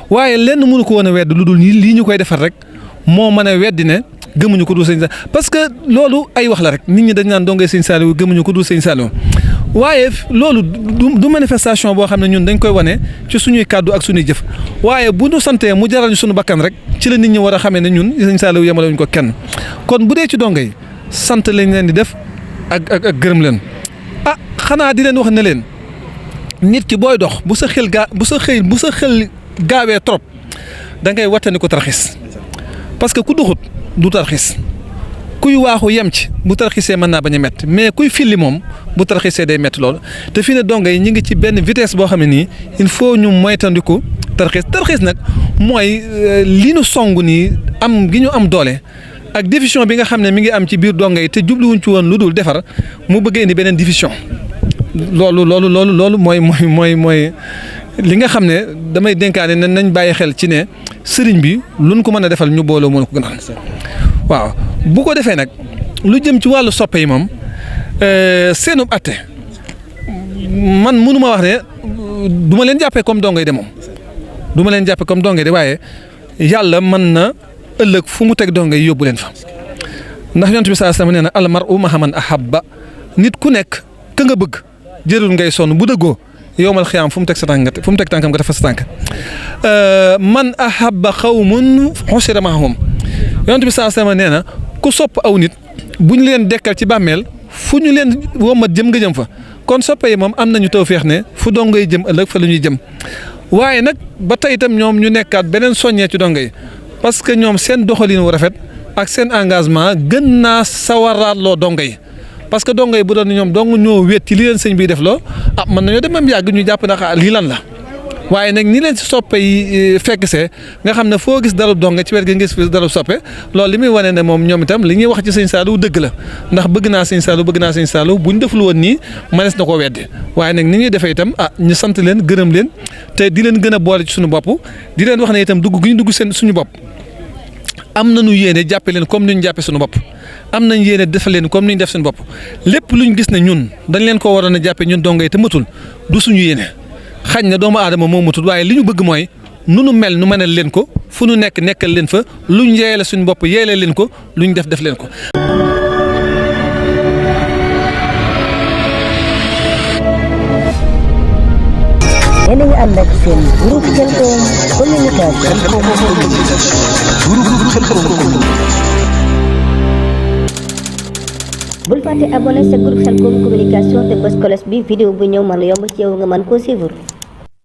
waaye lenn mënu ko woon a wedd lu dul lii ñu koy defar rek moo mën a weddi ne gëmuñu ko dul sëñ Saliou parce que loolu ay wax la rek nit ñi dañ naan dongay sëñ Saliou gëmuñu ko dul sëñ Saliou waaye loolu du manifestation boo xam ne ñun dañ koy wane ci suñuy kàddu ak suñuy jëf waaye bu ñu santee mu jaral ñu suñu bakkan rek ci la nit ñi war a xamee ne ñun sëñ Saliou yemalewuñ ko kenn kon bu dee ci dongay sant lañ leen di def ak gërëm leen xanaa di leen wax ne leen nit ki booy dox bu sa xel gaawee trop da ngay wattani ko tarxis parce que ku doxut du tarxis kuy waaxu yem ci bu tarxisee mën naa bañ a métti mais kuy filli moom bu tarxisee day métti loolu te fii ne donga yi ñu ngi ci benn vitesse boo xam ne nii il faut ñu moytandiku tarxis nag mooy li nu song nii am gi ñu am doole ak division bi nga xam ne mi ngi am ci biir donga yi te jubluwuñ ci woon lu dul defar mu bëgg indi beneen division loolu mooy li nga xam ne damay dénkaane ne nañ bàyyi xel ci ne sëriñ bi luñ ko mën a defal ñu booloo mën ko gënal waaw bu ko defee nag lu jëm ci wàllu soppe yi moom seenub atte man mënuma wax ne du ma leen jàppee comme dongay de moom du ma leen jàppee comme dongay de waaye yàlla mën na ëllëg fu mu teg dongay yóbbu leen fa ndax yonent bi sallallahu alayhi wasallam nee na al mar'u ma'a man ahabba nit ku nekk ka nga bëgg jërul ngay sonn bu dëggoo yowmal xiyaam fu mu teg sa tànk fu mu teg tànkam nga def fa sa tànk man ahabba xawmun xusira mahum yonent bi sallallahu alayhi wasallam nee na ku sopp aw nit bu ñu leen dekkal ci bàmmeel fu ñu leen womat jëm nga jëm fa kon soppe yi moom am nañu tawfeex ne fu dongay jëm ëllëg fa la ñuy jëm waaye nag ba tey itam ñoom ñu nekkaat beneen soññee ci dongo yi parce que ñoom seen doxalin wu rafet ak seen engagement gën naa sawaraatloo dongo yi parce que dongo yi bu doon ñoom dong ñoo wéet ci li leen sëñ bi def loo mën nañoo dem am yàgg ñu jàpp na lii lan la waaye nag ni leen si soppe yi fekk see nga xam ne foo gis darub donga ci wet gi ngis fi darub soppe loolu li muy wane ne moom ñoom itam li ñuy wax ci sëñ Saliou dëgg la ndax bëgg naa sëñ Saliou buñ deful woon nii mënees na koo weddi waaye nag ni ñuy defee itam ñu sant leen gërëm leen te di leen gën a boole ci suñu bopp di leen wax ne itam dugg gi ñu dugg seen suñu bopp am nañu yéene jàppe leen comme ni ñu jàppe suñu bopp am nañ yéene defal leen comme ni ñu def suñu bopp lépp luñ gis ne ñun dañ leen koo waroon a jàppe ñun donga yi te matul du suñu yéene xañ na doomu aadama moo matul waaye li ñu bëgg mooy nu nu mel nu mënal leen ko fu nu nekk nekkal leen fa luñ yeele suñu bopp yeele leen ko luñ def leen ko. yéen a ngi ànd ak seen groupe Khelcom communication. bul fàtte abonné sa groupe Khelcom communication te bës cloche bi vidéo bu ñëw mën a yomb ci yow nga mën koo suivre.